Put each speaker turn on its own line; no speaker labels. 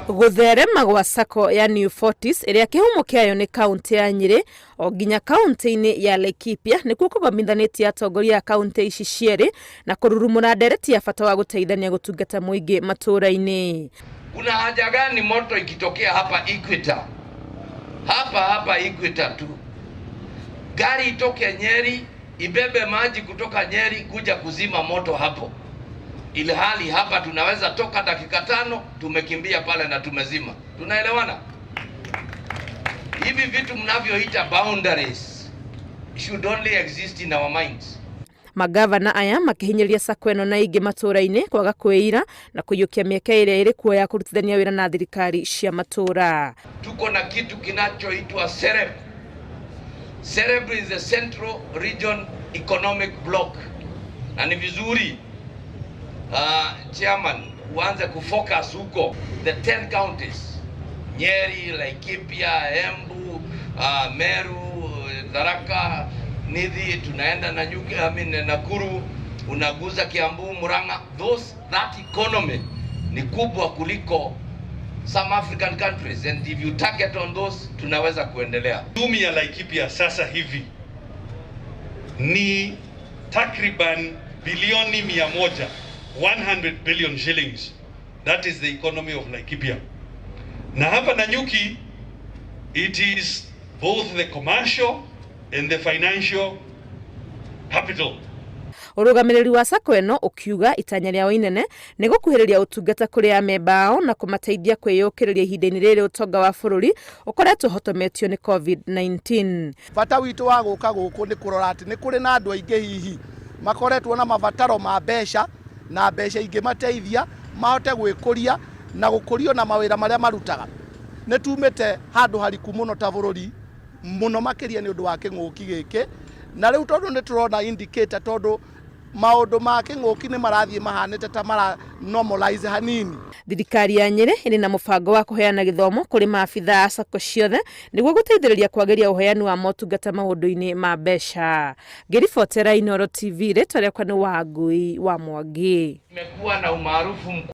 Gũtherema gwa sacco ya New Fortis ĩrĩa kĩhumo kĩayo nĩ kaũntĩ ya Nyĩrĩ o nginya kaũntĩ-inĩ ya Laikipia nĩkuo kũgomithanĩtie atongoria a kaũntĩ ici cierĩ na kũrurumũra ndereti ya bata wa gũteithania gũtungata mũingĩ matũũra-inĩ.
Kuna haja gani moto ikitokea hapa Equator? Hapa hapa Equator tu, gari itoke Nyeri ibebe maji kutoka Nyeri kuja kuzima moto hapo, ilhali hapa tunaweza toka dakika 5 tumekimbia pale na tumezima. Tunaelewana? Hivi vitu mnavyoita boundaries should only exist in our minds.
Magavana aya makĩhinyĩrĩria sacco ĩno na ingĩ matũũra-inĩ kwaga kwĩira na kũiyũkia mĩeke ĩrĩa ĩrĩ kuo ya kũrutithania wĩra na thirikari cia matũũra.
Tuko na kitu kinachoitwa CEREB. CEREB is the Central Region Economic Block, na ni vizuri chairman uanze kufocus huko the 10 counties: Nyeri, Laikipia, Embu, Meru, Tharaka Nithi, tunaenda na Nyuki, I mean, Nakuru, unaguza Kiambu, Murang'a. Those that economy ni kubwa kuliko some African countries, and if you target on those, tunaweza kuendelea.
Uchumi ya Laikipia sasa hivi ni takriban bilioni 100, 100 billion shillings. That is the economy of Laikipia. Na hapa Nanyuki, it is both the commercial and the financial capital.
Ũrũgamĩrĩri wa sacco ĩno ũkiuga itanya rĩao inene nĩ gũkuhĩrĩria ũtungata kũrĩ amemba ao na kũmateithia kwĩyũkĩrĩria ihinda-inĩ rĩrĩ ũtonga wa bũrũri ũkoretwo ũhotometio nĩ COVID-19.
Bata witũ wa gũka gũkũ nĩ kũrora atĩ nĩ kũrĩ na andũ aingĩ hihi makoretwo na mabataro ma mbeca, na mbeca ingĩmateithia mahote gwĩkũria na gũkũrio na mawĩra marĩa marutaga. Nĩ tumĩte handũ hariku mũno ta bũrũri, mũno makĩria nĩ ũndũ wa kĩng'ũki gĩkĩ, na rĩu tondũ nĩ tũrona indicator, tondũ maũndũ ma kĩng'ũki nĩ marathiĩ mahanĩte ta mara normalize hanini.
Thirikari ya Nyĩrĩ ĩrĩ na mũbango wa kũheana gĩthomo kũrĩ maabithaa a sacco ciothe nĩguo gũteithĩrĩria kwagĩria ũheani wa motungata maũndũ-inĩ ma mbeca. Ngĩribotera Inooro TV, rĩtwa rĩakwa nĩ Wangui wa Mwangi.
Imekuwa na umaarufu mkubwa.